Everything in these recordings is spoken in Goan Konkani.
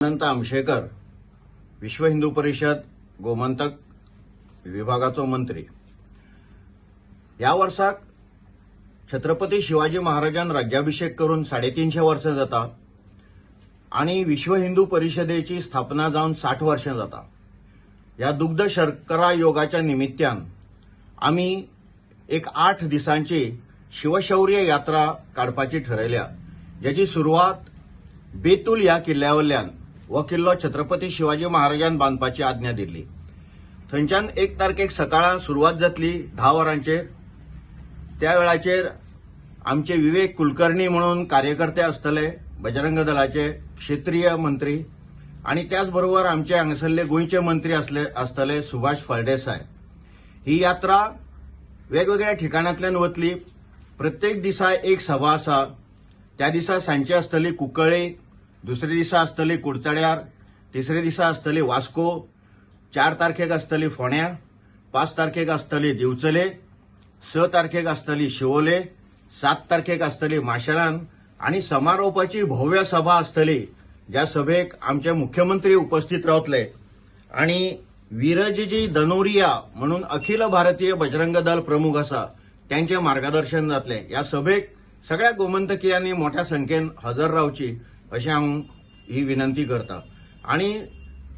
अनंत आमशेकर, विश्व हिंदू परिशद गोमंतक विभागाचो मंत्री. ह्या वर्साक छत्रपती शिवाजी महाराजान राज्याभिषेक करून 350 वर्सां जाता आनी विश्व हिंदू परिशदेची स्थापना जावन 60 वर्सां जाता. ह्या दुग्ध शर्करा योगाच्या निमित्यान आमी एक 8 दिसांची शिवशौर्य यात्रा काडपाची ठरयल्या, ज्याची सुरवात बेतूल ह्या किल्ल्या वयल्यान. हो किल्लो छत्रपती शिवाजी महाराजान बांदपाची आज्ञा दिल्ली. थंयच्यान 1 तारखेक सकाळां सुरवात जातली 10 वरांचेर. त्या वेळाचेर आमचे विवेक कुलकर्णी म्हणून कार्यकर्ते आसतले, बजरंग दलाचे क्षेत्रीय मंत्री, आणि त्याच बरोबर आमचे हांगासरले गोंयचे मंत्री आसले आसतले सुभाष फळदेसाय. ही यात्रा वेगवेगळ्या ठिकाणांतल्यान वतली. प्रत्येक दिसा एक सभा आसा. त्या दिसा सांजची आसतली कुंकळ्ळे, दुसरे दिसा आसतली कुडचड्यार, तिसरे दिसा आसतली वास्को, 4 तारखेक आसतली फोंड्या, 5 तारखेक आसतली दिवचले, 6 तारखेक आसतली शिवोले, 7 तारखेक आसतली माशेलान आणि समारोपाची भव्य सभा आसतली, ज्या सभेक आमचे मुख्यमंत्री उपस्थित रावतले आणि वीरजीजी दनोरिया म्हणून अखिल भारतीय बजरंग दल प्रमुख आसा, त्यांचे मार्गदर्शन जातले. ह्या सभेक सगळ्या गोमंतकीयांनी मोठ्या संख्येन हजर रावची अशें हांव ही विनंती करता. आणि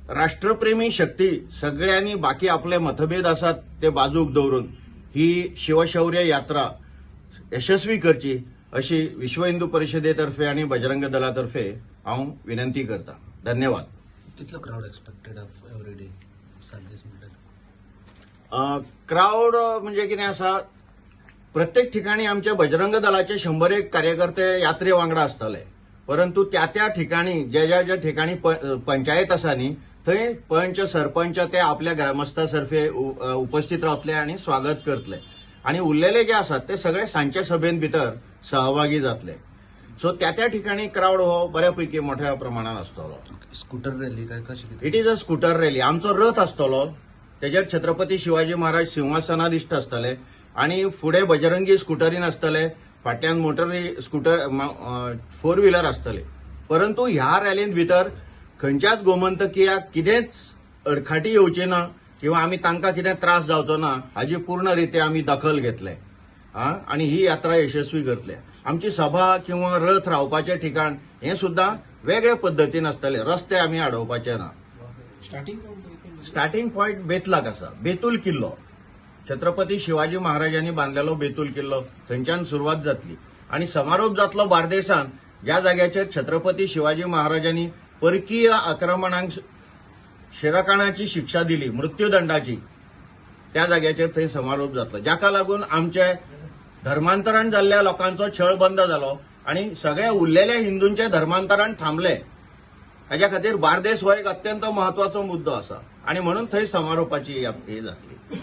राष्ट्रप्रेमी शक्ती सगळ्यांनी बाकी आपले मतभेद आसात ते बाजूक दवरून ही शिवशौर्य यात्रा यशस्वी करची अशी विश्व हिंदू परिषदेतर्फे आणि बजरंग दलातर्फे हांव विनंती करता. धन्यवाद. कितलो crowd expected of every day, 7 दीस म्हणल्यार? क्रावड म्हणजे कितें आसा, प्रत्येक ठिकाणी आमचे बजरंग दलाचे 101 कार्यकर्ते यात्रे वांगडा आसतले, परंतु त्या त्या ठिकाणी ज्या ज्या ज्या ठिकाणी पंचायत आसा न्ही, थंय पंच सरपंच ते आपल्या ग्रामस्था तर्फे उपस्थित रावतले आणि स्वागत करतले आणि उरलेले जे आसात ते सगळे सांजच्या सभेन भितर सहभागी जातले. सो त्या त्या ठिकाणी क्रावड हो बऱ्यापैकी मोठ्या प्रमाणात आसतलो. स्कूटर रॅली काय कशें कितें? It is a scooter rally. आमचो रथ आसतलो, तेजेर छत्रपती शिवाजी महाराज सिंहासनाधिष्ठ आसतले आणि फुडें बजरंगी स्कुटरीन आसतले, फाटल्यान मोटरी स्कुटर फोर व्हिलर आसतले. परंतु ह्या रॅलीन भितर खंयच्याच गोमंतकियाक कितेंच अडखाटी येवची ना किंवा आमी तांकां कितें त्रास जावचो ना, हाजी पूर्ण रित्या आमी दखल घेतले आनी ही यात्रा यशस्वी करतले. आमची सभा किंवा रथ रावपाचें ठिकाण हें सुद्दां वेगळे पद्दतीन आसतले. रस्ते आमी आडोवपाचे ना. स्टार्टिंग? स्टार्टिंग पॉयंट बेतलाक आसा. बेतूल किल्लो, छत्रपती शिवाजी महाराजांनी बांदलेलो बेतूल किल्लो, थंयच्यान सुरवात जातली आणि समारोप जातलो बार्देसान, ज्या जाग्याचेर छत्रपती शिवाजी महाराजांनी परकीय आक्रमणांक शिरकाणाची शिक्षा दिली, मृत्यूदंडाची, त्या जाग्याचेर थंय समारोप जातलो, जाका लागून आमचे धर्मांतरण जाल्ल्या लोकांचो छळ बंद जालो आणि सगळ्या उरलेल्या हिंदूंचे धर्मांतरण थांबले. हाज्या खातीर बार्देस हो एक अत्यंत महत्वाचो मुद्दो आसा आणि म्हणून थंय समारोपाची ही जातली.